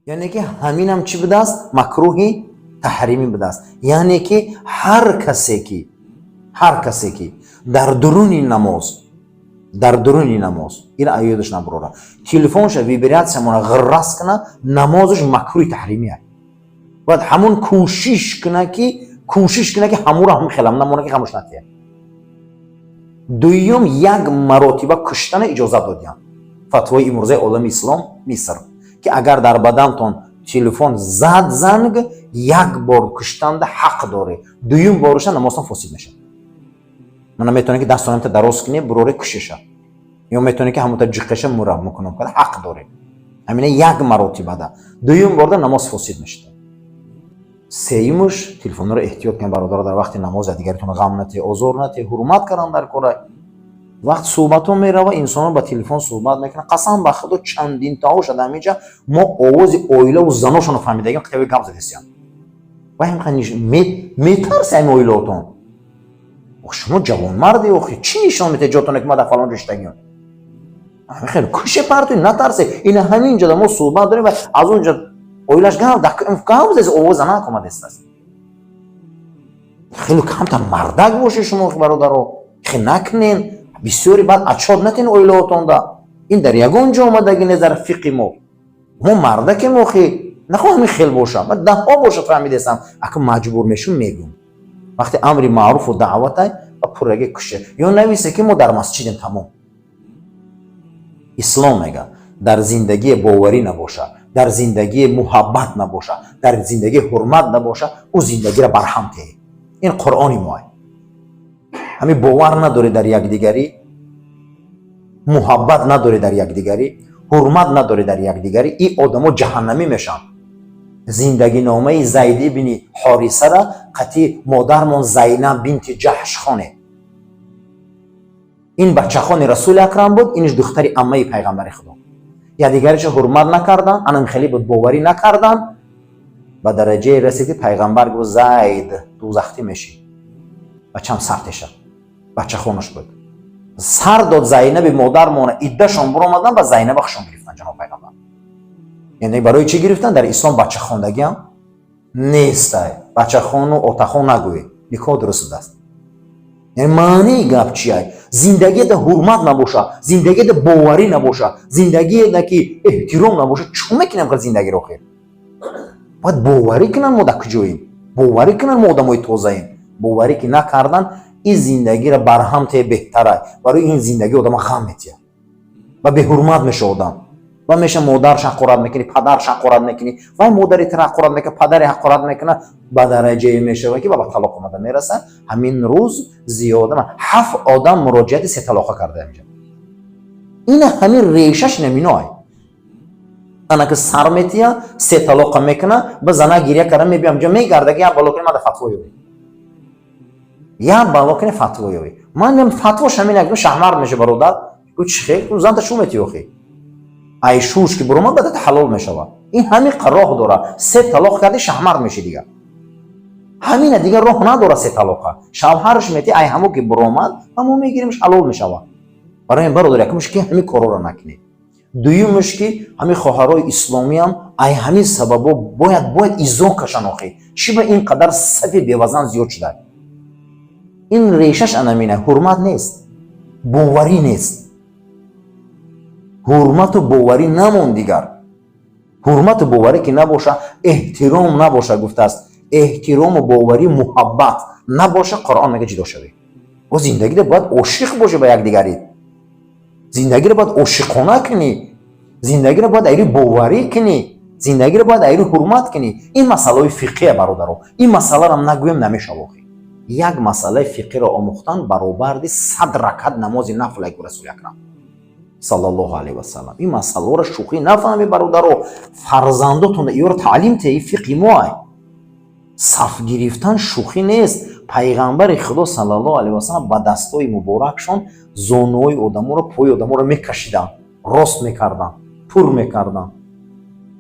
Яъне ки ҳаминам чӣ будааст? Макрӯҳи таҳримӣ будааст. Яъне ки ҳар касе ки дар дуруни намоз, дар дуруни намоз, ин аёдаш набурора, телефонша вибрация мона ғиррас куна, намозаш макрӯҳи таҳримия. Бояд ҳамун кӯшиш куна ки ҳамуро ҳам хелам намона, ки хамуш натия. Дуюм, як маротиба куштана иҷозат додиям. Фатвои имрӯзаи олами ислом, Миср, ки агар дар бадантон телефон зад занг, як бор куштанда ҳақ дорӣ, дуюм боруша намозтон фосид мешавад. Мана, метавонӣ ки дастонамта дароз кунӣ, буроре кушиша, ё метавонӣ ки ҳамута ҷиқеша мура мукунам, ҳақ дорӣ. Ҳамина як маротибада, дуюм борда намоз фосид мешавад. Сеюмуш, телефонро эҳтиёт кунед, бародаро, дар вақти намоз дигаритон ғам нате, озор нате, ҳурмат кардан дар кора. Вақт суҳбатҳо мерава, инсонҳо ба телефон суҳбат мекунанд. Қасам ба Худо, чандинтаҳо шуда, ҳаминҷа мо овози оилаву заношонро фаҳмидагим, қитави гап задестиям. Вай метарси ҳамин оилаотон. Шумо ҷавонмарде, охи чӣ нишон метаҳед ҷотоне, ки ма дар фалон ҷо шиштагиам? Хеле куше партои, натарсе. Ина ҳамин ҷода мо суҳбат дорем ва аз он ҷо оилаш гап задест, овози занак омадестааст. Хеле камтар мардак бошед шумо, бародаро, хе накунен. Бисёри баъд отчёт натен оилаотонда. Ин дар ягон ҷо омадагӣ нест дар фиқи мо. Мо мардакем, охи нахоҳ ҳамин хел боша, даҳҳо боша, фаҳмидестам. Ака маҷбур мешум, мегӯм, вақте амри маъруфу даъватай ва пурраги куше ё нависе, ки мо дар масҷидем, тамом. Ислом мега, дар зиндагие боварӣ набоша, дар зиндагии муҳаббат набоша, дар зиндагии ҳурмат набоша, ӯ зиндагиро барҳам теҳ. Ин Қуръони моа. Ҳамин бовар надорӣ дар якдигарӣ, муҳаббат надорӣ дар якдигарӣ, ҳурмат надорӣ дар якдигарӣ, ин одамо ҷаҳаннамӣ мешаванд. Зиндагиномаи Зайд ибни Ҳорисара қатъи модармон Зайнаб бинти Ҷаҳш хонед. Ин бачахони Расули Акрам буд, инш духтари аммаи пайғамбари Худо. Якдигариша ҳурмат накардан, анам хеле буд, боварӣ накардан, ба дараҷае расид, ки пайғамбар гуфт: «Зайд, дузахтӣ мешӣ». Бачам сартеша, бачахонаш буд, сар дод Зайнаби модармона. Иддашон буромадан, ба Зайнаба хушон гирифтан ҷаноб пайғамбар. Яъне барои чӣ гирифтан? Дар ислом бачахондагиам нестай. Бачахону отахон нагӯед, никоҳ дуруст будааст. Яъне маънии гап чия? Зиндагиеда ҳурмат набоша, зиндагиеда боварӣ набоша, зиндагиеда ки эҳтиром набоша, чӣ мекунем ха зиндагиро? Хел бояд боварӣ кунанд, мо дар куҷоем, боварӣ кунанд, мо одамои тозаем. Боварӣ ки накардан, ин зиндагиро барҳам те беҳтара. Барои ин зиндагӣ одама ғам метиҳад ва беҳурмат меша одам ва меша. Модарш ҳақорат мекунӣ, падарш ҳақорат мекунӣ, вай модари тира ҳақорат мекунад, падаре ҳақорат мекунад, ба дараҷае мешавад, ки ба талоқ омада мерасад. Ҳамин рӯз зиёда ҳафт одам муроҷиати сеталоқа карда инҷа. Ина ҳамин решаш наминой. Занаки сар метия, се талоқа мекуна, ба зана гиря карда мебиям ҷо, мегарда, ки як бало кини мада фатво ёбӣ, як бало кини фатво ёбӣ. Ман фатвош ҳамин як шаҳмард меша, бародар. Гу чи хел занта шу метиёхи? Ай шуш ки буромад, баъд ҳалол мешавад. Ин ҳамин роҳ дора. Се талоқ карди, шаҳмард меши, дигар ҳамина, дигар роҳ надора. Се талоқа шавҳарш мети, ай ҳамо ки буромад ва мо мегиримш, ҳалол мешавад. Барои ин, бародар, якумш ки ҳамин корҳоро накунед. Дуюмш, ки ҳамин хоҳарои исломиам ай ҳамин сабабо бояд изо кашан. Охи чӣ ба ин қадар сафи бевазан зиёд шуда? Ин решаш анамина: ҳурмат нест, боварӣ нест. Ҳурмату боварӣ намон дигар. Ҳурмату боварӣ ки набоша, эҳтиром набоша, гуфтааст, эҳтирому боварӣ, муҳаббат набоша, Қуръон мега, ҷудо шавед. О зиндагида бояд ошиқ бошӣ ба якдигарӣ, зиндагиро бояд ошиқона кунӣ, зиндагиро бояд айри боварӣ кунӣ, зиндагиро бояд айри ҳурмат кунӣ. Ин масъалаҳои фиқҳия, бародаро. Ин масъаларам нагӯем, намешава. Охи як масъалаи фиқҳиро омӯхтан баробарди 100 ракат намози нафл, айгу Расули Акрам саллаллоҳу алайҳи васалам. Ин масъалаҳоро шӯхӣ нафаҳмед, бародаро. Фарзандотон иёро таълим те. Ин фиқҳи мо ай. Саф гирифтан шӯхӣ нест. Пайғамбари Худо саллаллоҳу алайҳи васалам ба дастҳои муборакшон зонуҳои одаморо, пои одаморо мекашиданд, рост мекарданд, пур мекарданд.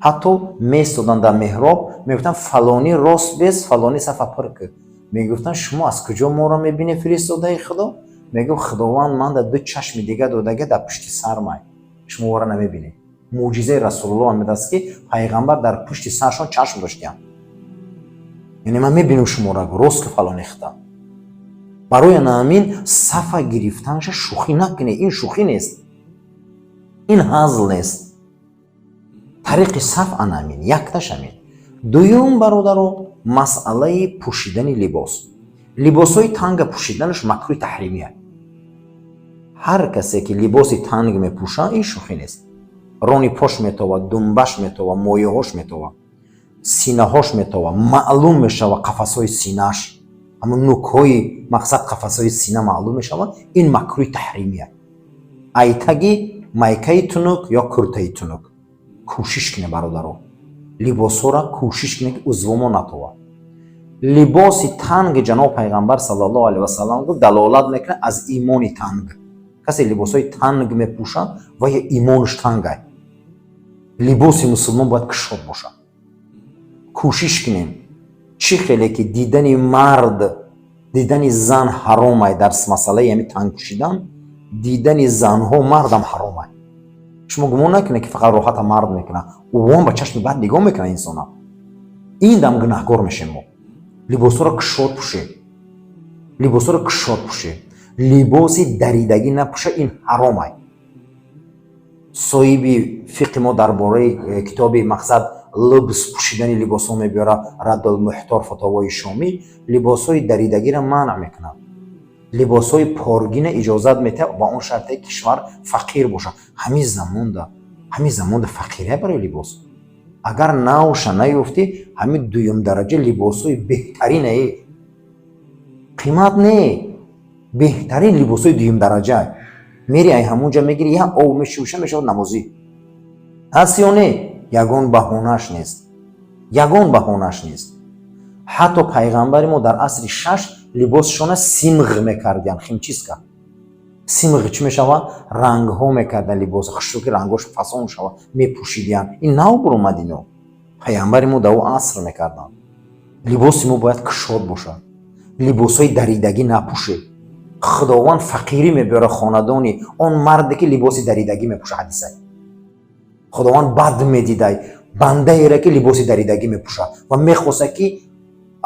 Ҳатто местоданд дар меҳроб, мегуфтанд: «Фалонӣ, рост бес, фалонӣ, сафа пур кун». Мегуфтанд: «Шумо аз куҷо моро мебинед, фиристодаи Худо?» Мегуфт: «Худованд ман дар ду чашми дига додага дар пушти сармай, шумо ора намебинед». Мӯъҷизаи Расулуллоҳ омадааст, ки пайғамбар дар пушти саршон чашм доштиянд, яъне ман мебинам шуморо, рост ки фалоне хита. Барои ана ҳамин сафа гирифтанша шӯхӣ накунед. Ин шӯхӣ нест, ин ҳазл нест. Тариқи саф ана ҳамин якташ ҳамин. Дуюм, бародаро, масъалаи пӯшидани либос. Либосҳои танга пӯшиданаш макрӯҳи таҳримия. Ҳар касе ки либоси танг мепӯшад, ин шӯхӣ нест, рони пош метова, думбаш метова, мояҳош метова, синаҳош метова, маълум мешава қафасҳои синааш, ҳамун нукҳои мақсад, қафасҳои сина маълум мешавад. Ин макрӯҳи таҳримия. Айтаги майкаи тунук ё куртаи тунук кӯшиш кунед, бародаро, либосҳоро кӯшиш кунед, ки узвомо натова. Либоси танги ҷаноб пайғамбар саллаллоҳу алайҳи васаллам гуфт, далолат мекунад аз имони танг. Касе либосҳои танг мепӯшад ва ё имонаш тангай. Либоси мусулмон бояд кушод бошад. Кӯшиш кунем, чӣ хеле ки дидани мард, дидани зан ҳаромай дар масъалаи ҳами танг пӯшидан, дидани занҳо мардам ҳаромай. Шумо гумон накунед, ки фақат роҳата мард мекунад, ӯам ба чашми бад нигоҳ мекунад инсона. Ин дам гунаҳгор мешем мо. Либосҳоро кушод пӯшед, либосҳоро кушод пӯшед, либоси даридагӣ напӯша, ин ҳаромай. Соҳиби фиқи мо дар бораи китоби мақсад либс, пӯшидани либосҳо мебиёрад, Раддулмуҳтор, фатовои шомӣ, либосҳои даридагиро манъ мекунад, либосҳои поргина иҷозат метиҳад, ба он шарте кишвар фақир бошад. Ҳамин замонда фақирия барои либос агар навша наёфтӣ, ҳамин дуюмдараҷа либосҳои беҳтаринае, қимат не, беҳтарин либосҳои дуюмдараҷа мери, ай ҳамунҷа мегири, як об мешӯша, мешавад намозӣ. Ҳаст ё не? Ягон баҳонааш нест, ягон баҳонааш нест. Ҳатто пайғамбари мо дар асри шаш либосшона симғ мекардиянд, химчистка. Симғ чӣ мешавад? Рангҳо мекарданд либос, хушрӯ ки рангҳош фасон шавад, мепӯшидиянд. Ин нав буромад, ино пайғамбари мо дар ӯ аср мекарданд. Либоси мо бояд кушод бошад, либосҳои даридагӣ напӯшед. Худованд фақирӣ мебиёрад хонадони он марде ки либоси даридагӣ мепӯшад. Ҳадиса, Худованд бад медидай бандаере ки либоси даридагӣ мепӯшад ва мехостад, ки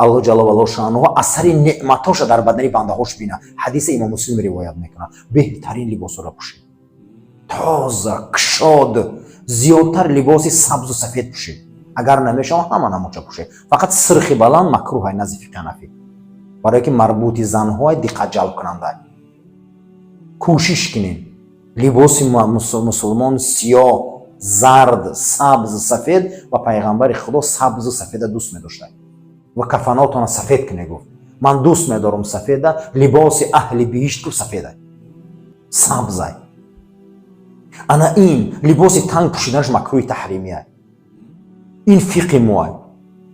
Аллоҳ ҷалла вало шаънуҳу асари неъматҳоша дар бадани бандаҳош бинад. Ҳадиса Имом Муслим ривоят мекунад. Беҳтарин либосҳоро пӯшед, тоза, кушод, зиёдтар либоси сабзу сафед пӯшед. Агар намешавад, ҳама намоча пӯшед, фақат сирхи баланд макрӯҳай назди фиқҳи ҳанафӣ, барое ки марбути занҳои диққат ҷалбкунанда. Кӯшиш кунем, либоси мусулмон сиёҳ, зард, сабз, сафед. Ва пайғамбари Худо сабзу сафеда дӯст медоштад. Ва кафанотона сафед куне, гуфт: «Ман дӯст медорам сафеда, либоси аҳли биҳишт», гуфт, «сафеда, сабзай». Ана ин либоси танг пӯшиданаш макрӯҳи таҳримия. Ин фиқи моай.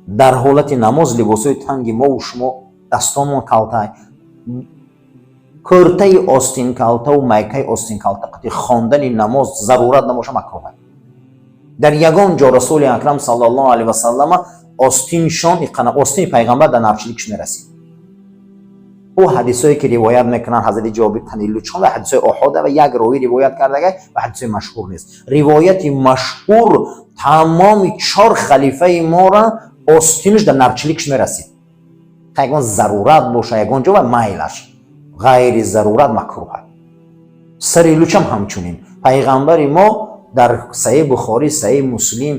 Дар ҳолати намоз либосҳои танги мову шумо, дастомон калтай, кӯртаи остинкалтаву майкаи остинкалта қати хондани намоз зарурат набоша, макрӯҳ. Дар ягон ҷо Расули Акрам саллаллоҳу алайҳи васаллама остиншон, иқана остини пайғамбар дар нарчиликш мерасид. Ӯ ҳадисое ки ривоят мекунанд, ҳазрати Ҷобир тани лучон ва ҳадисои оҳода ва як ровӣ ривоят кардага ва ҳадисои машҳур нест. Ривояти машҳур, тамоми чор халифаи мора остинаш дар нарчиликш мерасид. Ягон зарурат боша ягон ҷо ва майлаш, ғайри зарурат макрӯҳа. Сари лучам ҳамчунин. Пайғамбари мо дар Саҳеҳ Бухорӣ, Саҳеҳ Муслим,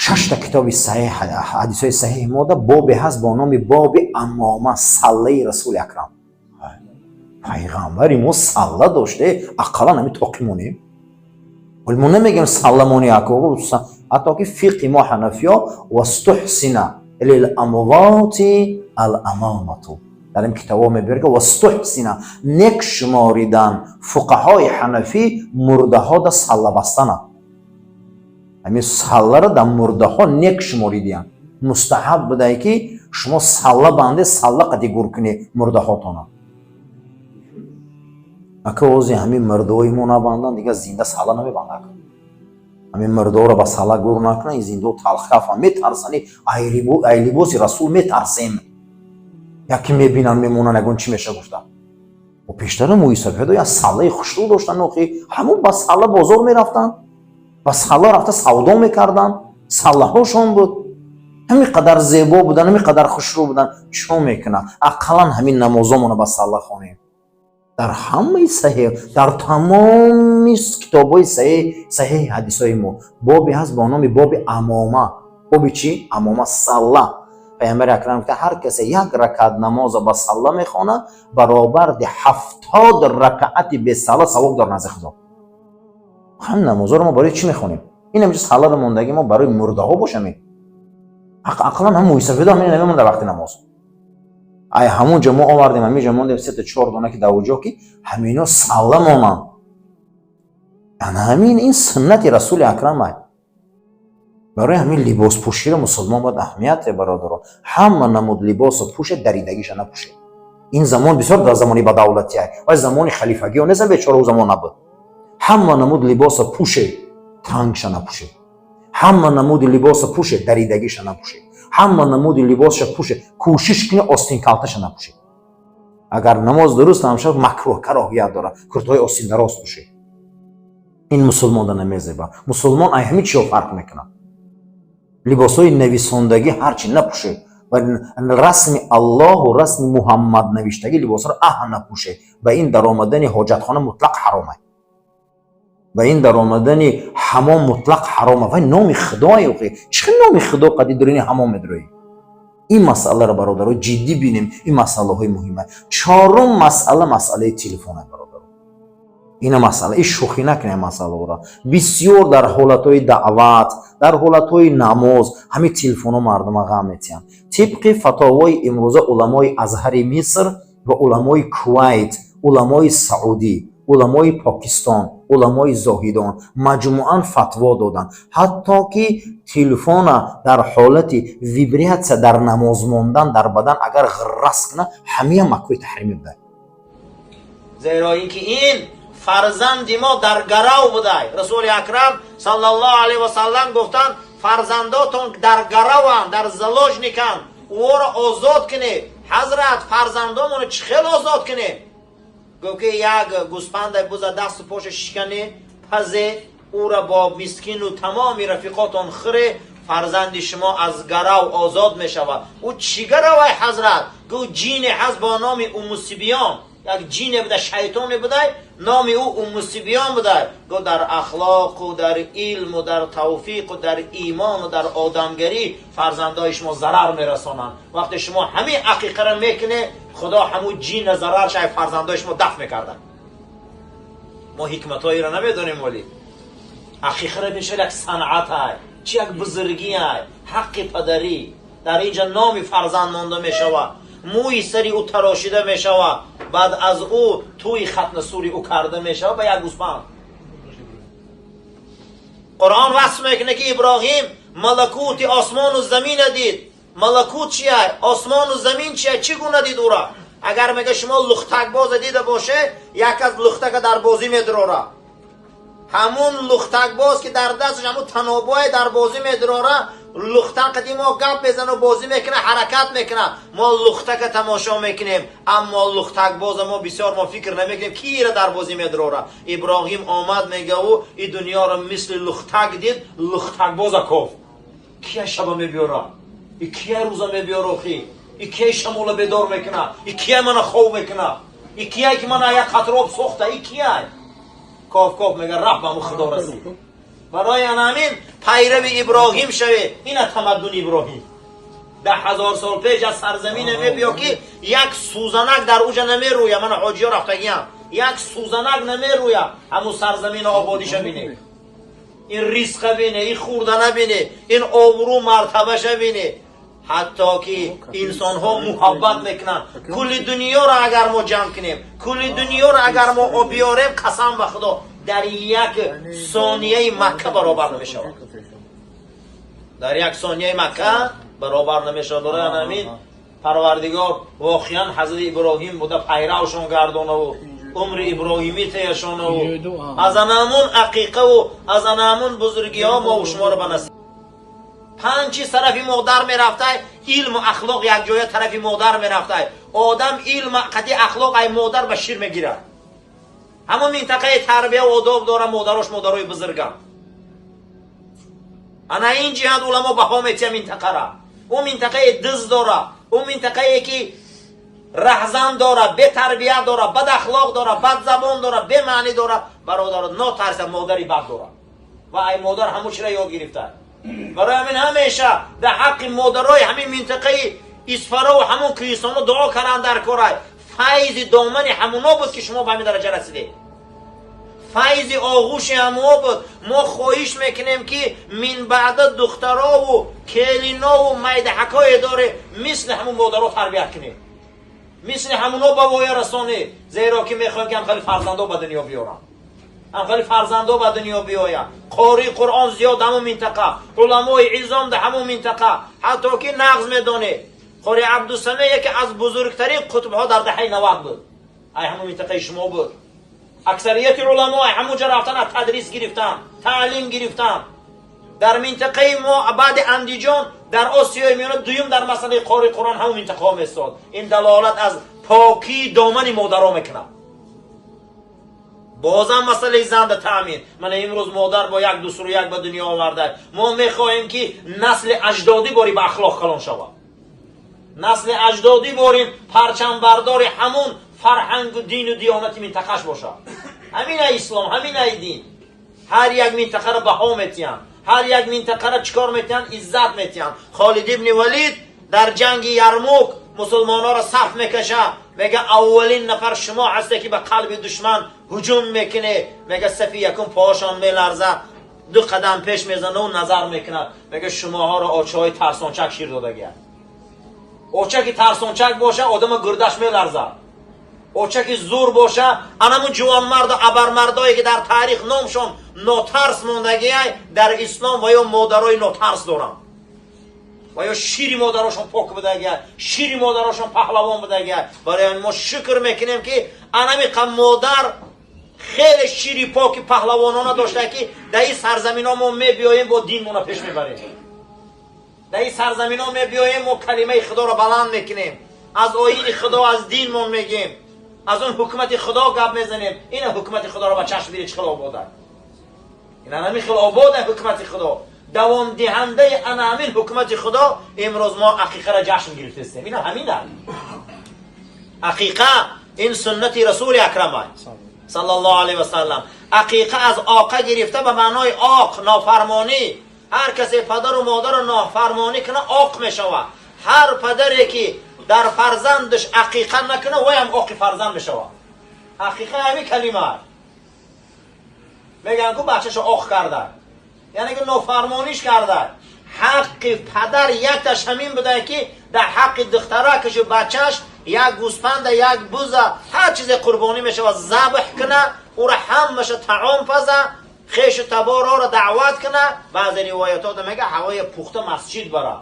шашта китоби саҳеҳ, ҳадисҳои саҳеҳ мода бобе ҳаст бо номи боби амома, саллаи Расули Акрам. Пайғамбари мо салла доште, ақаллан ҳами тоқӣ монем. Вале мо намегӯем салла мони, ҳатто ки фиқи мо ҳанафиё вастуҳсина лиламвоти аламамату дар ин китобҳо мебиёрад, ки вастуҳсина, нек шуморидан фуқаҳои ҳанафӣ мурдаҳо да салла бастана. Ҳамин салларо дар мурдаҳо нек шуморидиянд, мустаҳаб будае, ки шумо салла банде, салла қади гур кунед мурдаҳотона. Ака, ози ҳамин мурдаҳои мо набанданд, дигар зинда салла намебандад. Ҳамин мурдаҳоро ба салла гур накунанд, ин зиндаҳо талхкафан, метарсанд. Ай либоси Расул метарсем, яке мебинанд, мемонанд, ягон чӣ меша гуфта. Пештара мӯи сафедо як саллаи хушрӯ доштанд, охи ҳамон ба салла бозор мерафтанд. Ба салла рафта савдо мекарданд, саллаҳошон буд. Ҳамин қадар зебо будан, ҳамин қадар хушрӯ будан. Чо мекунад? Ақаллан ҳамин намозомона ба салла хонем. Дар ҳамаи саҳеҳ, дар тамоми китобҳои саҳеҳ, саҳеҳи ҳадисҳои мо бобе ҳаст бо номи боби амома. Боби чӣ? Амома, салла. Паямбари акрам гуфта, ҳар касе як ракат намоза ба салла мехонад, баробарди 70 ракаати бесалла савоб дор назди Худо. Ҳамин намозҳоро мо барои чӣ мехонем? Ин ҳамҷо саллада мондагӣ мо барои мурдаҳо бошаме? Ақаллан ҳам мӯйсафедо ҳамин намемонда вақти намоз. Ай ҳамон ҷо мо овардем, ҳамин ҷо мондем сета чор дона, ки давуҷо ки ҳамино салла монанд. Ана ҳамин ин суннати Расули акрам ай. Барои ҳамин либоспӯширо мусулмон бояд аҳамияте, бародаро. Ҳама намуд либосо пӯшед, даридагиша напӯшед. Ин замон бисёр дар замони бадавлатӣ ай вай, замони халифагио неста, бечора, ӯ замон набуд. Ҳама намуд либосо пӯшед, тангша напӯшед. Ҳама намуди либосо пӯшед, даридагиша напӯшед. Ҳама намуди либосша пӯшед, кӯшиш кунед, остинкалташа напӯшед. Агар намоз дуруст намешавад, макрӯҳ, кароҳият дорад, куртаҳои остиндароз пӯшед. Ин мусулмонда намезеба. Мусулмон ай ҳамин чиё фарқ мекунад. Либосҳои нависондагӣ ҳарчи напӯшед ва расми Аллоҳу расми Муҳаммад навиштагӣ либосҳоро аҳ напӯшед. Ба ин даромадани ҳоҷатхона мутлақ ҳаромай, ба ин даромадани ҳамом мутлақ ҳарома. Вай номи Худое. Охи, чӣ номи Худо қади дуруни ҳамом медроӣ? Ин масъаларо, бародаро, ҷиддӣ бинем. Ин масъалаҳои муҳима. Чорум масъала, масъалаи телефона, бародаро. Ина масъала и шӯхӣ накунем масъалаҳоро. Бисёр дар ҳолатҳои даъват, дар ҳолатҳои намоз ҳамин телефонҳо мардума ғам метиҳанд. Тибқи фатовои имрӯза уламои Азҳари Миср ва уламои Кувайт, уламои Саудӣ, уламои Покистон, уламои Зоҳидон маҷмӯан фатво доданд, ҳатто ки телефона дар ҳолати вибратсия дар намоз мондан дар бадан агар ғиррас кунад, ҳамия макрӯҳи таҳримӣ буда. Зеро ин ки ин фарзанди мо дар гарав будай. Расули акрам саллаллоҳу алайҳи васаллам гуфтанд: «Фарзандотон дар гараванд, дар заложниканд, ӯро озод кунед». «Ҳазрат, фарзандомонро чӣ хел озод кунем?» Гуфт ки як гӯспанда буза дасту поша шикане, пазе, ӯра бо мискину тамоми рафиқотон хӯре, фарзанди шумо аз гарав озод мешавад. «Ӯ чӣ гаравай, ҳазрат?» Гуфт: «Ҷине ҳаст бо номи Умусибиён, як ҷине буда, шайтоне будай, номи ӯ Умусибиён будай». Гуфт: «Дар ахлоқу дар илму дар тавфиқу дар имону дар одамгарӣ фарзандои шумо зарар мерасонанд. Вақте шумо ҳамин ақиқаро мекунед, Худо ҳамун ҷина зарарша ай фарзандои шумо дафт мекарда». Мо ҳикматҳоеро намедонем, вале ақиқаро бишар як санъатай, чи як бузургиай. Ҳаққи падарӣ дар инҷа номи фарзанд монда мешавад, мӯи сари ӯ тарошида мешавад, баъд аз ӯ тӯи хатнасури ӯ карда мешавад ба як гӯспанд. Қуръон васф мекунад, ки Иброҳим малакути осмону замина дид. Малакут чия? Осмону замин чия? Чӣ гуна дид ӯра? Агар мега шумо лухтакбоза дида боше, як аз лухтака дар бозӣ медурора, ҳамун лухтакбоз, ки дар дасташ ҳамун танобое дар бозӣ медурора, лухтан қади мо гап мезану бозӣ мекунад, ҳаракат мекунад. Мо лухтака тамошо мекунем, аммо лухтакбоза мо бисёр мо фикр намекунем, кира дар бозӣ медурора. Иброҳим омад, мега, ӯ и дунёро мисли лухтак дид. Лухтакбоза коф: кия шаба мебиёра, и кия рӯза мебиёра, охи и кия шамола бедор мекунад, и кия мана хов мекунад, и кия ки мана як қатра об сохта, и кияй? Коф коф, мега, рафт ба ҳамун Худо расид. Барои анамин пайрави Иброҳим шавед. Ина тамаддуни Иброҳим 10 000 сол пеш аз сарзамине мебиё, ки як сӯзанак дар уҷа намерӯя. Мана ҳоҷиё рафтагиям, як сӯзанак намерӯя. Ҳамун сарзамина ободиша бинед, ин ризқа бине, ин хӯрдана бине, ин обрӯ мартабаша бине, ҳатто ки инсонҳо муҳаббат мекунанд. Кулли дунёро агар мо ҷамъ кунем, кулли дунёро агар мо биёрем, қасам ба Худо, дар як сонияи Макка баробар намешавад, дар як сонияи Макка баробар намешавад. Барои ҳамин Парвардигор воқеан ҳазрати Иброҳим буда пайравшон гардонаву умри иброҳимӣ теяшонаву аз анамун ақиқаву аз анамун бузургиҳо мову шуморо ба насиб. Панҷ чиз тарафи модар мерафтай: илму ахлоқ якҷоя тарафи модар мерафтай. Одам илм қади ахлоқ ай модар ба шир мегирад. Ҳамон минтақаи тарбия одоб дора, модарош модарои бузурганд. Ана ин ҷиҳат уламо баҳо метиҳа минтақара. Ӯ минтақаи диз дора, ӯ минтақае ки раҳзан дора, бетарбият дора, бадахлоқ дора, бадзабон дора, бемаънӣ дора. Бародаро, нотарса, модари бад дора ва ай модар ҳамун чира ёд гирифта. Барои ҳамин ҳамеша дар ҳаққи модарои ҳамин минтақаи Исфарову ҳамун кӯҳистоно дуо кардан дар корай. Файзи домани ҳамуно буд, ки шумо ба ҳамин дараҷа расидед. Файзи оғӯши ҳамуо буд. Мо хоҳиш мекунем, ки минбаъда духтарову келинову майдаҳакое доре, мисли ҳамун модаро тарбият кунед, мисли ҳамуно ба воя расонед, зеро ки мехоҳем, ки ҳамхели фарзандо ба дунё биёрам, ҳамхели фарзандо ба дунё биёянд. Қории Қуръон зиёд ҳамун минтақа, уламои изом да ҳамун минтақа. Ҳатто ки нағз медонед, қори Абдусаме яке аз бузургтарин қутбҳо дар даҳаи 90 буд, ай ҳамун минтақаи шумо буд. Аксарияти уламо ай ҳамун ҷо рафтан, аз тадрис гирифтан, таълим гирифтан. Дар минтақаи мо баъди Андиҷон дар Осиёи Миёна дуюм дар масъалаи қори Қуръон ҳамун минтақаҳо месод. Ин далолат аз покии домани модаро мекунад. Бозам масъалаи занда таъмин. Мана имрӯз модар бо як дусру як ба дунё оварда. Мо мехоҳем, ки насли аҷдодӣ бори ба ахлоқ калон шавад, насли аҷдодӣ борин парчамбардори ҳамун фарҳангу дину диёнати минтақаш бошад. Ҳамина ислом, ҳаминай дин. Ҳар як минтақаро баҳо метиҳанд, ҳар як минтақаро чӣ кор метиҳанд? Иззат метиҳанд. Холид ибни Валид дар ҷанги Ярмук мусулмонҳоро саф мекаша, мега: «Аввалин нафар шумо ҳасте, ки ба қалби душман ҳуҷум мекунед». Мега, сафи якум поҳошон меларза, ду қадам пеш мезана, назар мекунад, мега: «Шумоҳоро очаҳои тарсончак шир додагия». Оча ки тарсончак боша, одама гурдаш меларзад. Оча ки зур боша, анаму ҷувонмарду абармардое, ки дар таърих номшон нотарс мондагиай дар ислом, ва ё модарои нотарс доранд, ва ё шири модарошон пок будагиай, шири модарошон паҳлавон будагиай. Барои мо шукр мекунем, ки анамиқа модар хеле шири поки паҳлавонона дошта, ки дар ин сарзаминҳо мо мебиёем, бо динмона пеш мебарем. Дар ин сарзаминҳо мебиёем, мо калимаи Худоро баланд мекунем, аз оини Худо, аз динмон мегем, аз он ҳукумати Худо гап мезанем. Ина ҳукумати Худоро ба чашм бинед, чӣ хел обода. Ина ҳамин хел обода ҳукумати Худо. Давомдиҳандаи ана ҳамин ҳукумати Худо имрӯз мо ақиқаро ҷашн гирифтастем. Ина ҳамина ақиқа, ин суннати Расули Акрама саллаллоҳу алайҳи васаллам. Ақиқа аз оқа гирифта, ба маънои оқ, нофармонӣ. Ҳар касе падару модарро нофармонӣ куна, оқ мешавад. Ҳар падаре ки дар фарзандаш ақиқа накуна, вай ҳам оқи фарзанд мешавад. Ақиқа ҳамин калима. Мегӯянд ку, бачашо оқ карда, яъне ки нофармониш карда. Ҳаққи падар якташ ҳамин буда, ки дар ҳаққи духтаракашу бачаш як гӯспанда, як буза, ҳар чизе қурбонӣ мешавад, забҳ куна, ӯра ҳамаша таом паза, хешу таборҳоро даъват куна. Баъзе ривоятҳо мега, ҳавоя пухта масҷид бара.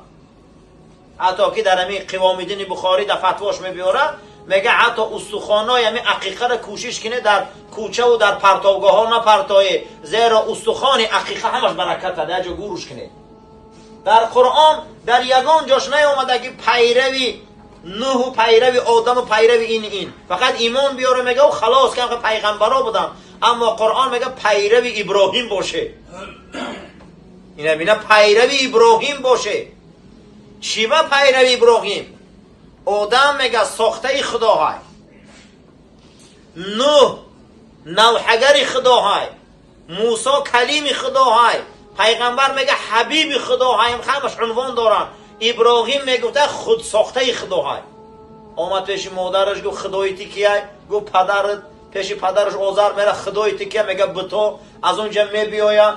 Ҳатто ки дар ҳамин Қивомиддини Бухорӣ дар фатвош мебиёра, мега, ҳатто устухонҳои ҳамин ақиқаро кӯшиш кунед, дар кӯчаву дар партовгоҳҳо напартоед, зеро устухони ақиқа ҳамаш бараката. Дар ҷо гӯруш кунед. Дар Қуръон дар ягон ҷош наёмада, ки пайрави Нуҳу, пайрави Одаму, пайрави ин. Фақат имон биёре мега, халос, ки пайғамбаро буданд. Аммо Қуръон мега: «Пайрави Иброҳим боше». Ина бина, пайрави Иброҳим боше. Чӣ ба пайрави Иброҳим? Одам, мега, сохтаи Худоҳай, Нуҳ навҳагари Худоҳай, Мусо калими Худоҳай, пайғамбар, мега, ҳабиби Худоҳай, ҳамаш унвон доранд. Иброҳим, мегуфта, худсохтаи Худоҳай. Омад пеши модараш, гуфт: «Худои ти кияй?» Гуфт: «Падарат». Пеши падараш Озар мера, «Худои ти кия?» Мега: «Буто». Аз он ҷа мебиёя,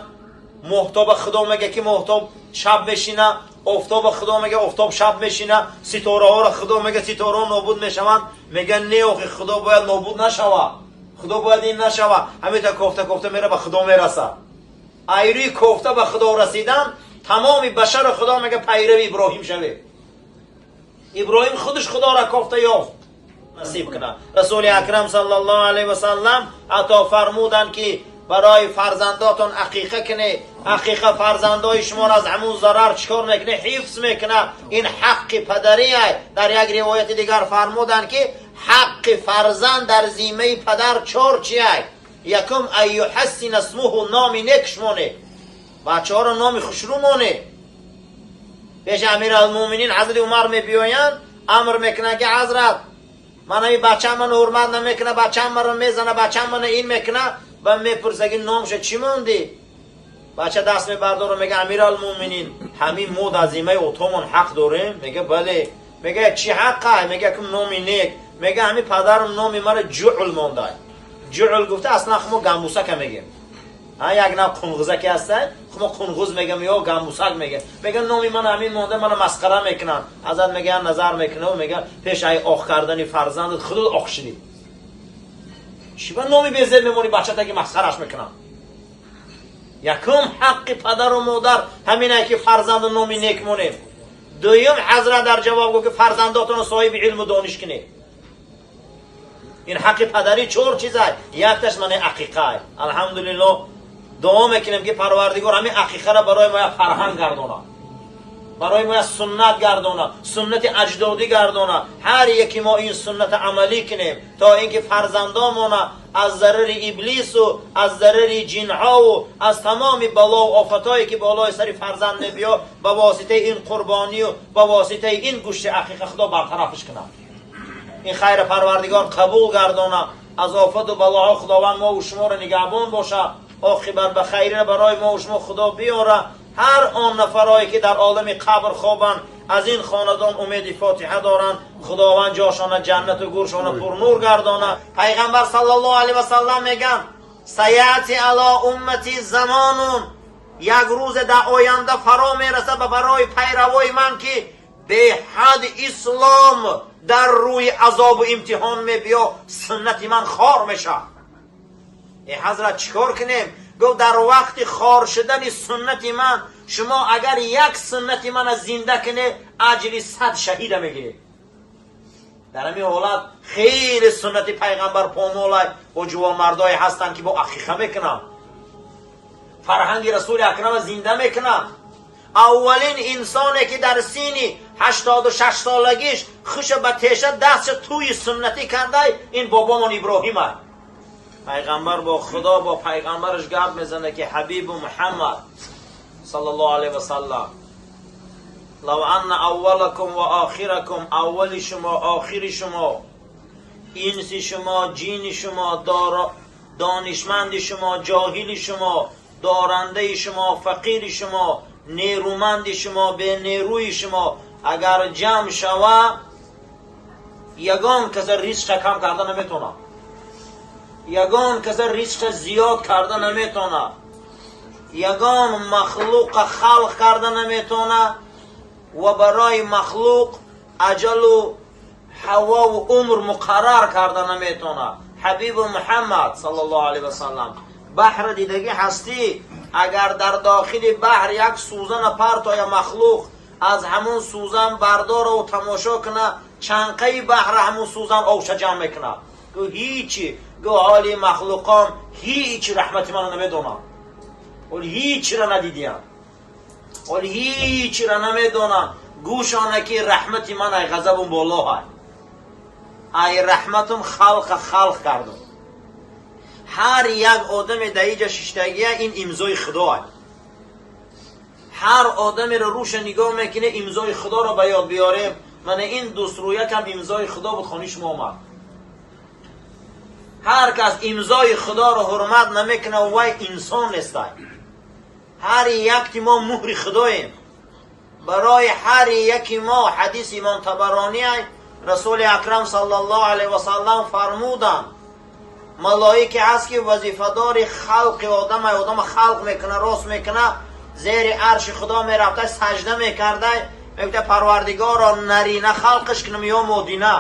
моҳтоба Худо мега, ки моҳтоб шаб мешина, офтоба Худо мега, офтоб шаб мешина, ситораҳоро Худо мега, ситораҳо нобуд мешаванд. Мега: «Не, охи, Худо бояд нобуд нашава, Худо бояд ин нашава». Ҳамита кофта кофта мера, ба Худо мераса. Айрӯи кофта ба Худо расидан, тамоми башаро Худо мега: «Пайрави Иброҳим шавед». Иброҳим худаш Худоро кофта ёфт. Насиб кунад. Расули Акрам саллаллоҳу алайҳи васаллам ҳатто фармуданд, ки барои фарзандотон ақиқа кунед. Ақиқа фарзандои шуморо аз ҳамун зарар чӣ кор мекунад? Ҳифз мекунад. Ин ҳаққи падарие. Дар як ривояти дигар фармуданд, ки ҳаққи фарзанд дар зиммаи падар чор чиай. Якум: ан юҳассина исмуҳу, номи нек шумонед. Бачаҳоро номи хушрӯ монед. Пеши Амиралмӯъминин Ҳазрати Умар мебиёянд, амр мекунанд, ки ҳазрат, ман ҳами бачаам маро ҳурмат намекуна, бачаам маро мезана, бачаам мана ин мекуна. Ва мепурса, ки номша чӣ мондӣ? Бача даст мебардора, мега: «Амиралмӯъминин, ҳамин мо дар зиммаи отомон ҳақ дорем?» Мега: «Бале». Мега: «Чӣ ҳаққа?» Мега: «Кум номи нек». Мега: «Ҳами падарам номи мара Ҷуъл мондай». Ҷуъл гуфта, аслан хумо гамбусака мегем, як нав қунғузаке ҳастай, хумо қунғуз мегам ё гамбусак мегем. Мега: «Номи ман ҳамин монда, мана масхара мекунанд». Ҳазрат мега, назар мекуна, мега: «Пеш ай оқ кардани фарзандат худат оқ шидӣ. Чӣ ба номи безеб мемонӣ бачатаки масхараш мекунам?» Якум ҳаққи падару модар ҳаминае, ки фарзанду номи нек монем. Дуюм, ҳазрат дар ҷавоб гуфт, ки фарзандотонро соҳиби илму дониш кунед. Ин ҳаққи падарӣ чор чизай, якташ мана ақиқай. Алҳамдулилло, дуо мекунем, ки Парвардигор ҳамин ақиқаро барои мо як фарҳанг гардонад, барои мо як суннат гардонад, суннати аҷдодӣ гардонад. Ҳар яки мо ин сунната амалӣ кунем, то ин ки фарзандомона аз зарари иблису аз зарари ҷинҳову аз тамоми балову офатҳое, ки болои сари фарзанд мебиё, ба воситаи ин қурбонию ба воситаи ин гӯшти ақиқа Худо бартарафш кунад. Ин хайра Парвардигор қабул гардона, аз офату балоҳо Худованд мову шуморо нигаҳбон бошад, оқибат ба хайрира барои мову шумо Худо биёра. Ҳар он нафарое, ки дар олами қабр хобанд, аз ин хонадон умеди фотиҳа доранд, Худованд ҷошона ҷаннату гӯршона пурнур гардона. Пайғамбар саллаллоҳу алайҳи васаллам мегӯянд: سيأتي على أمتي زمان, як рӯзе дар оянда фаро мерасад ба барои пайравои ман, ки беҳад ислом дар рӯи азобу имтиҳон мебиё, суннати ман хор мешавад. Э ҳазрат, чӣ кор кунем? Гуфт: «Дар вақти хор шудани суннати ман шумо агар як суннати мана зинда кунед, аҷри 100 шаҳида мегиред». Дар ҳамин ҳолат хеле суннати пайғамбар помолай. Бо ҷувонмардое ҳастанд, ки бо ақиқа мекунанд, фарҳанги Расули Акрама зинда мекунанд. Аввалин инсоне, ки дар синни 86 солагиш хуша ба теша дастша тӯи суннатӣ кардай, ин бобомон Иброҳима. Пайғамбар бо Худо, бо пайғамбараш гап мезана, ки ҳабибу Муҳаммад саллаллоҳу алайҳи васаллам: لو أن أولكم وآخركم, аввали шумо, охири шумо, инси шумо, ҷини шумо, донишманди шумо, ҷоҳили шумо, дорандаи шумо, фақири шумо, нерӯманди шумо, бенерӯи шумо агар ҷамъ шава, ягон каса ризқа кам карда наметавонад, ягон каса ризқа зиёд карда наметавонад, ягон махлуқа халқ карда наметавонад ва барои махлуқ аҷалу ҳавову умр муқаррар карда наметавонад. Ҳабибу Муҳаммад саллаллоҳу алайҳи васаллам: баҳра дидагӣ ҳастӣ? Агар дар дохили баҳр як сӯзана партоя, махлуқ аз ҳамун сӯзан бардораву тамошо куна, чанқаи баҳра ҳамун сӯзан овша ҷамъ мекунад? Гӯ ҳичи. Гӯ ҳоли махлуқон ҳичи раҳмати мана намедонанд, ҳоли ҳичира надидиянд, ҳоли ҳичира намедонанд. Гӯшона, ки раҳмати ман ай ғазабум болоҳай, ай раҳматум халқа халқ кардум. Ҳар як одаме дар иҷа шиштагия, ин имзои Худоай. Ҳар одамеро рӯша нигоҳ мекунӣ, имзои Худоро ба ёд биёрем. Мана ин дӯстрӯякам имзои Худо буд, хони шумо омад. Ҳар кас имзои Худоро ҳурмат намекунад, вай инсон нестай. Ҳар якти мо муҳри худоем. Барои ҳар яки мо ҳадиси имом Табаронӣ, Расули Акрам саллаллоҳу алайҳи васаллам фармуданд: малоике ҳаст, ки вазифадори халқи одам, одама халқ мекуна, рост мекуна, зери арши Худо мерафта, сажда мекардай, мегуфта: «Парвардигоро, нарина халқаш кунам ё модина,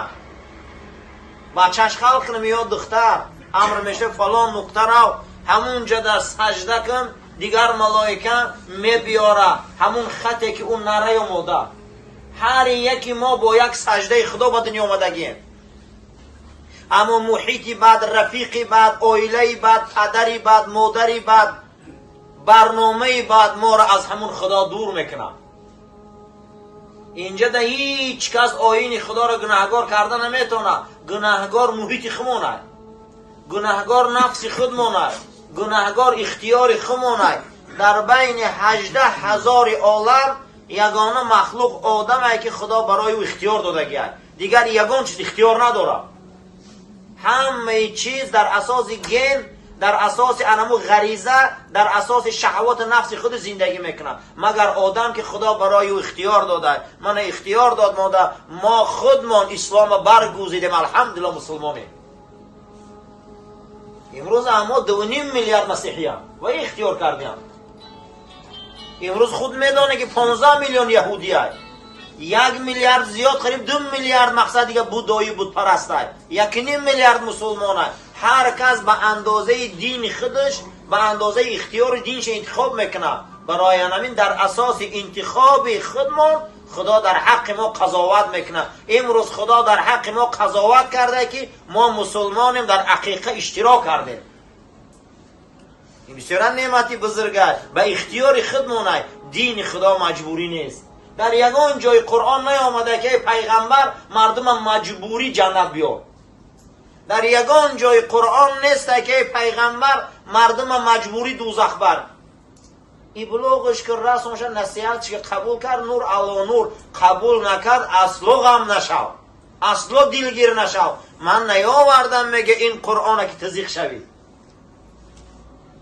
бачаш халқ кунам ё духтар?» Амр мешавад: «Фалон нуқта рав, ҳамунҷа дар сажда кун». Дигар малоика мебиёра ҳамун хате, ки ӯ нара ё мода. Ҳар яки мо бо як саждаи Худо ба дунё омадагием, аммо муҳити бад, рафиқи бад, оилаи бад, падари бад, модари бад, барномаи бад моро аз ҳамун Худо дур мекунад. Инҷа да ҳеҷ кас оини Худоро гунаҳгор карда наметавонад. Гунаҳгор муҳити худмонад, гунаҳгор нафси худмонад, гунаҳгор ихтиёри худмонад. Дар байни 18 000 олам ягона махлуқ одаме, ки Худо барои ӯ ихтиёр додагиаст. Дигар ягон чиз ихтиёр надорад. Ҳамаи чиз дар асоси ген, дар асоси анаму ғариза, дар асоси шаҳвати нафси худ зиндагӣ мекунад, магар одам, ки Худо барои ӯ ихтиёр додааст. Мана ихтиёр дод мода, мо худмон ислома баргузидем, алҳамдулилла, мусулмонем. Имрӯз аммо 2,5 миллиард масеҳиян ва ихтиёр кардиам. Имрӯз худ медонед, ки 15 миллион яҳудияй, 1 миллиард зиёд, қариб 2 миллиард, мақсад дига будоӣ будпарастай, 1,5 миллиард мусулмонай. Ҳар кас ба андозаи дини худаш, ба андозаи ихтиёри динша интихоб мекунад. Барои ҳамин дар асоси интихоби худмон Худо дар ҳаққи мо қазоват мекунад. Имрӯз Худо дар ҳаққи мо қазоват карда, ки мо мусулмонем, дар ақиқа иштирок кардем. Ин бисёра неъмати бузургай. Ба ихтиёри худмонай. Дини Худо маҷбурӣ нест. Дар ягон ҷои Қуръон наёмада, ки эй пайғамбар, мардума маҷбурӣ ҷаннат биёр. Дар ягон ҷои Қуръон неста, ки эй пайғамбар, мардума маҷбурӣ дӯзах бар. Иблоғш ки расонша, насиҳатш ки қабул кард, нур ало нур, қабул накард, асло ғам нашав, асло дилгир нашав. Ман наёвардам, меге, ин Қуръона, ки ту зиқ шавӣ.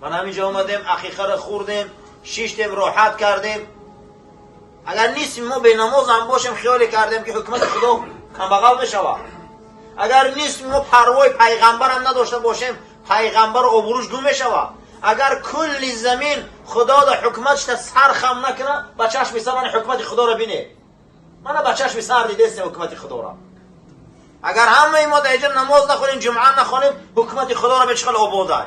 Ман ҳаминҷо омадем, ақиқаро хӯрдем, шиштем, роҳат кардем. Агар нисфи мо бенамозам бошем, хиёле кардем, ки ҳукумати Худо камбағал мешавад? Агар нисфи мо парвои пайғамбарам надошта бошем, пайғамбар обрӯш гум мешавад? Агар кулли замин Худо да ҳукуматшта сар хам накунад, ба чашми сар мана ҳукумати Худоро бинед. Мана ба чашми сар дидестем ҳукумати Худоро. Агар ҳамаи мо дар инҷа намоз нахонем, ҷумъа нахонем, ҳукумати Худоро бе чӣ хел ободай.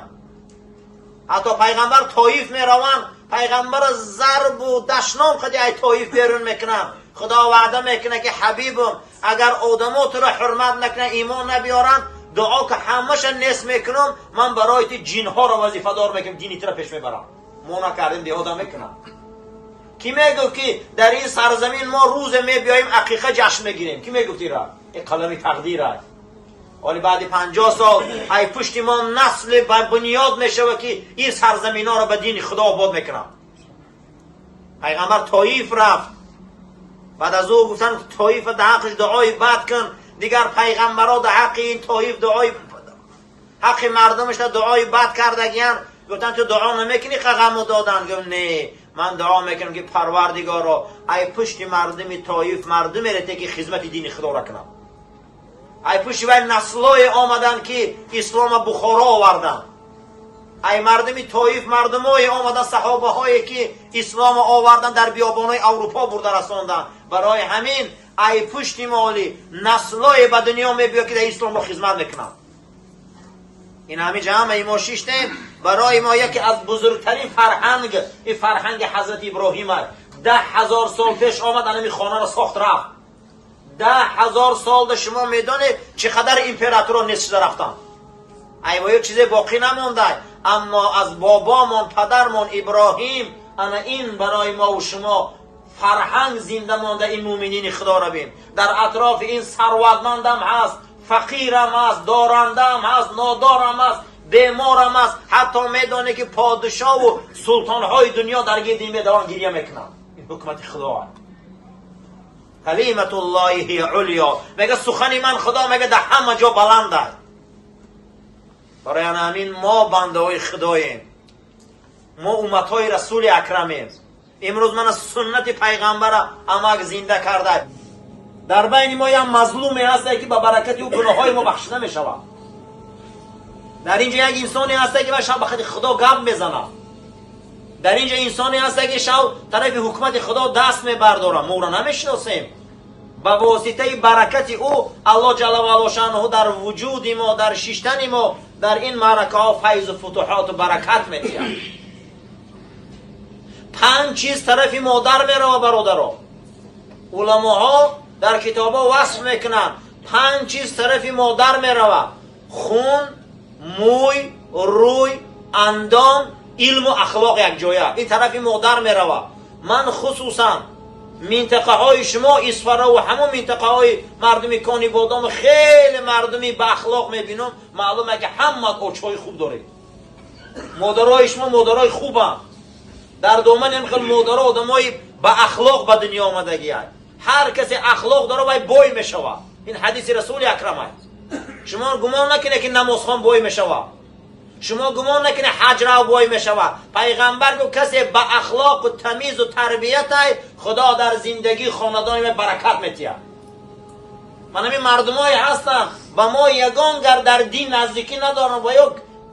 Ҳатто пайғамбар Тоиф мераванд, пайғамбара зарбу дашном қади ай Тоиф берун мекунанд. Худо ваъда мекунад, ки ҳабибум, агар одамо туро ҳурмат накунанд, имон набиёранд, дуо ки ҳамаша нест мекунам, ман барои ту ҷинҳоро вазифадор мекунам, дини туро пеш мебарам. Мо накардем, деҳода мекунам. Кӣ мегуфт, ки дар ин сарзамин мо рӯзе мебиёем, ақиқа ҷашн мегирем? Кӣ мегуфт ира? Ин қалами тақдир аст. Ҳоли баъди 50 сол ай пушти мо насле ба бунёд мешавад, ки ин сарзаминҳоро ба дини Худо обод мекунад. Пайғамбар Тоиф рафт. Баъд аз ӯ гуфтанд: Тоифа дар ҳаққиш дуои бад кун. Дигар пайғамбаро дар ҳаққи ин Тоиф дуои, ҳаққи мардумашда дуои бад кардагиян. Гуфтанд: ту дуо намекунӣ ғаму додан? Гуфт: не, ман дуо мекунам, ки Парвардигоро, ай пушти мардуми Тоиф мардуме рете, ки хизмати дини Худоро кунанд. Ай пушти вай наслое омаданд, ки ислома Бухоро оварданд. Ай мардуми Тоиф мардумое омаданд, саҳобаҳое, ки ислома оварданд, дар биёбонҳои Аврупо бурда расонданд. Барои ҳамин ай пушти моли наслое ба дунё мебиёд, ки дар исломро хизмат мекунанд. Ин ҳамиҷа ҳамаи мо шиштем, барои мо яке аз бузургтарин фарҳанг ин фарҳанги ҳазрати Иброҳим аст. 10 000 сол пеш омад, анами хонаро сохт, рафт. 10 000 солда шумо медонед, чӣ қадар императоро нест шуда рафтанд, айвоё чизе боқӣ намонда. Аммо аз бобомон, падармон Иброҳим ана ин барои мову шумо фарҳанг зинда монда. Ин муъминини Худоро бин, дар атрофи ин сарватмандам ҳаст, фақирам ҳаст, дорандаам ҳаст, нодорам ҳаст, беморам ҳаст. Ҳатто медонед, ки подшоҳу султонҳои дунё дар гирди ин медаванд, гирья мекунанд. Ин ҳукумати Худо аст. Калиматуллоҳи ҳия улё, мега сухани ман, Худо мега, дар ҳама ҷо баланд аст. Барои ана ҳамин мо бандаҳои Худоем, мо умматҳои Расули Акрамем. Имрӯз мана суннати пайғамбара амак зинда карда. Дар байни мо як мазлуме ҳасте, ки ба баракати ӯ гуноҳҳои мо бахшида мешавад. Дар ин ҷо як инсоне ҳасте, ки шаб ба хати Худо гап мезанад. Дар ин ҷо инсоне ҳасте, ки шав тарафи ҳукумати Худо даст мебардорад. Мо ӯро намешиносем. Ба воситаи баракати ӯ Аллоҳ ҷалла ваало шаънуҳу дар вуҷуди мо, дар шиштани мо дар ин маъракаҳо файзу футуҳоту баракат медиҳад. Панҷ чиз тарафи модар мерава, бародаро. Уламоҳо дар китобҳо васф мекунанд: панҷ чиз тарафи модар мерава: хун, мӯй, рӯй, андом, илму ахлоқ якҷоя. Ин тарафи модар мерава. Ман хусусан минтақаҳои шумо, Исфараву ҳамон минтақаҳои мардуми Кони Бодому, хеле мардуми баахлоқ мебинам. Маълуме, ки ҳама очҳои хуб доред, модарои шумо модарои хубанд. Дар домани ҳам хел модаро одамои ба ахлоқ ба дунё омадагиай. Ҳар касе ахлоқ дора, вай бой мешавад. Ин ҳадиси Расули Акрам аст. Шумо гумон накунед, ки намозхон бой мешавад. Шумо гумон накунед, ҳаҷрав бой мешавад. Пайғамбар гуфт: касе ба ахлоқу тамизу тарбиятай, Худо дар зиндагии хонадони вай баракат метиҳад. Ман ҳамин мардумое ҳастанд, ба мо ягон гар дар дин наздикӣ надоранд ва ё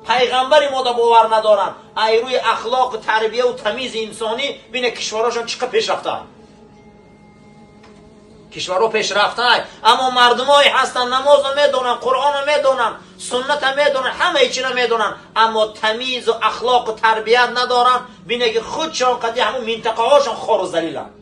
пайғамбари мо да бовар надоранд, ай рӯи ахлоқу тарбияву тамизи инсонӣ бине, кишварҳошон чӣ қадр пешрафтаанд. Кишварҳо пешрафтаанд, аммо мардумое ҳастанд, намозро медонанд, Қуръонро медонанд, сунната медонанд, ҳамаи чиро медонанд, аммо тамизу ахлоқу тарбият надоранд. Бине, ки худшон қади ҳамун минтақаҳошон хору залиланд.